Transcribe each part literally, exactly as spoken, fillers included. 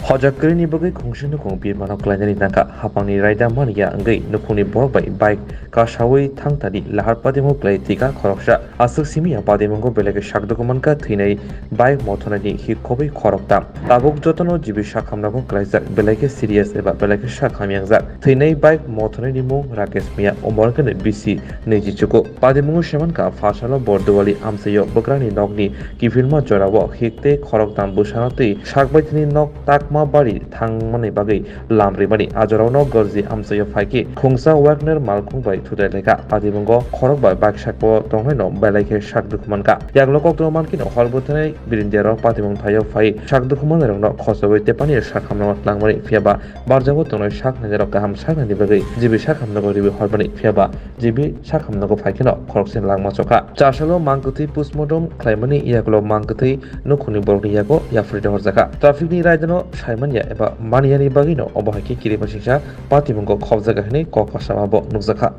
Hojak kwrwini bagwi khungsa nukhung birmano klainani nangkha. Hapangni raida manya wngwi nukhungni borok bai bike kasawi thangtani lahar patimung klai tika khoroksa. Aswk simi ya patimungo belai khe sak dukhu mankha, thwinai bike mothornaini hik khobwi khoroktham. Tabuk jotono G B sak hamnago klaijak, belai khe serious eba belai khe sak hamya wngjak. Thwinai bike mothornaini mung Rakesh Miya, umor hwnkhe bisi niji chuku. Patimungo semankha, pha salo Borduwali amchaio bwkrangni nokni kiphilma jorao hik tei khoroktham bwsano twi sakbaithani nok takma bari thangmani bagwi lam rimani. A jorao no Gorji amchaio phaikhe khungsa Wagner malkhung bai thutai laikha. Patimungo khorok bai baksa bo tongnaino belai khe sak dukhu mankha. Yaklo koktwma mankhe no hor bwtharnai birindiarok patimung thaio phai sak dukhu mannairokno khochobwi tei paniyo sak hamno twlangmani, phiyaba barjago tongnai sak nainai rok kaham sak naini bagwi G B sak hamnago riwi hormani, phiyaba G B sak hamnago phai kheno khoroksa langma chokha. Chasalo mang kwthwi postmortem khlaimani yagulo mang kwthwi nukhungni borokni yago yaphri rohorjakha. Traffic ni raidano saimanya eba maniyani bagwino obo hai khe kirima singsa patimungo khobjaga hinwi kok kosom bo nukjakha.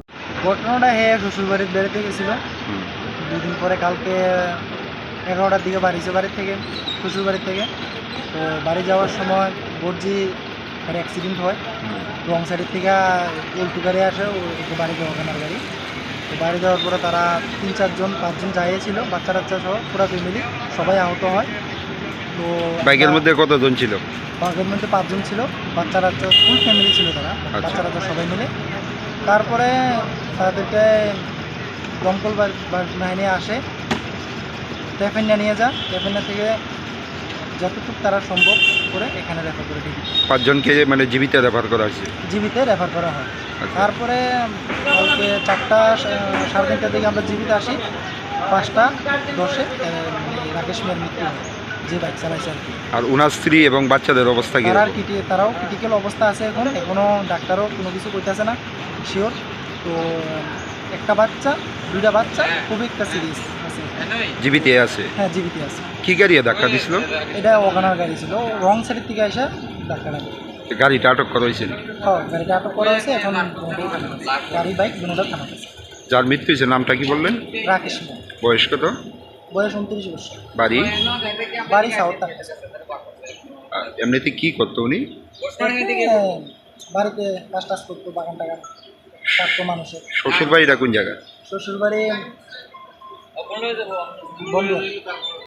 ঘটনাটা হ্যাঁ শ্বশুরবাড়ির বেড়াতে গেছিল। দুদিন পরে কালকে এগারোটার দিকে বাড়ি এসে বাড়ি থেকে, শ্বশুরবাড়ি থেকে। তো বাড়ি যাওয়ার সময় গর্জি একটা অ্যাক্সিডেন্ট হয়। রং সাইডের থেকে উল্টো গাড়ি আসে, ও একটু বাড়ি যাওয়া ওখানে গাড়ি। তো বাড়ি যাওয়ার পরে তারা তিন চারজন, পাঁচজন যাইয়েছিল, বাচ্চা টাচ্চা সহ পুরো ফ্যামিলি সবাই আহত হয়। তো বাইকের একটা মধ্যে কতজন ছিল? বাইকের মধ্যে পাঁচজন ছিল, বাচ্চা টাচ্চা, ফুল ফ্যামিলি ছিল তারা, আচ্ছা। বাচ্চা টাচ্চা সবাই মিলে। তারপরে তাদেরকে দমকল বা-, বা-, বাহিনী আসে, টেফেন্ডা নিয়ে যায়, টেফেন্ডা থেকে যতটুকু তারা সম্ভব করে এখানে রেফার করে দিই। পাঁচজনকে মানে জীবিত রেফার করা হয়েছে? জীবিত রেফার করা হয়। আচ্ছা। তারপরে কালকে চারটা, সা-, সাড়ে তিনটার দিকে আমরা জীবিত আসি, পাঁচটা দশে, এ, রাকেশ মিয়ার মৃত্যু হয়, যে বাইক চালাইছে আর কি। আর ওনার স্ত্রী এবং বাচ্চাদের অবস্থা কি তারা রকম? কিটি-, তারাও ক্রিটিক্যাল অবস্থা আছে এখন, এখনো ডাক্তারও কোনো কিছু কইতাছে না শিওর। তো একটা বাচ্চা, দুইটা বাচ্চা খুবই একটা সিরিয়াস আছে। জীবিত আছে? হ্যাঁ, জীবিত আছে। কি গাড়ি ধাক্কা দিছিল? এটা ওয়াগনার গাড়ি ছিল, রং সাইডের থেকে এসে ধাক্কা লাগে। গাড়িটা আটক করা হয়েছে? হ্যাঁ, গাড়িটা আটক করা হয়েছে, এখন গাড়ি বাইক দুটোটা থানা আছে। যার মৃত্যু হয়েছে নামটা কি বললেন? রাকেশ মিয়া। বয়স কত? বয়স ঊনত্রিশ বছর। বাড়ি? বাড়ি সাউথ তারকেশ্বর। আর এমনিতে কি করতো উনি? এমনি বাড়িতে কাজ টাজ করতো, বাগান টাগান, থাকতো মানুষের। শ্বশুর বাড়িটা কোন জায়গা? শ্বশুর বাড়ি বন্ধুয়া।